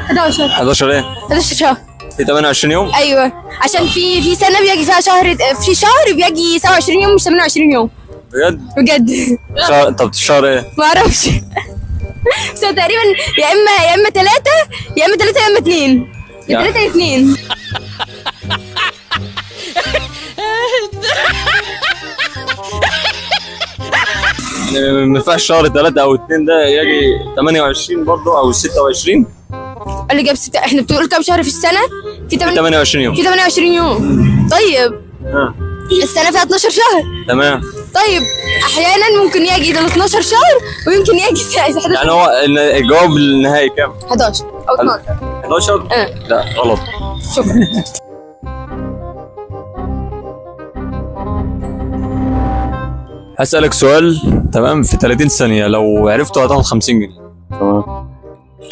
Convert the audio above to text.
11. 11 ايه؟ 11 شهر. في 28 يوم؟ ايوه، عشان في سنة بيجي فيها شهر، في شهر بيجي 27 يوم مش 28 يوم. بجد؟ بجد. شهر، طب شهر ايه؟ ما اعرفش، بس هو تقريبا يا اما 3، يا اما 3 يا اما 2، يا يعني. 3 يا 2. يعني ما ينفعش شهر 3 او 2 ده يجي 28 برضه او 26؟ اللي جاب 6. احنا بتقول كام شهر في السنه؟ في 8. 28 يوم. في 28 يوم، طيب. آه. السنة فيها 12 شهر. تمام. طيب، احيانا ممكن يجي ال 12 شهر ويمكن يجي 11. يعني هو الجواب النهائي كام؟ 11 او 12. 11؟ اه. لا، غلط. شكرا. هسألك سؤال، تمام؟ في 30 ثانية، لو عرفته هتاخد 50 جنيه. تمام.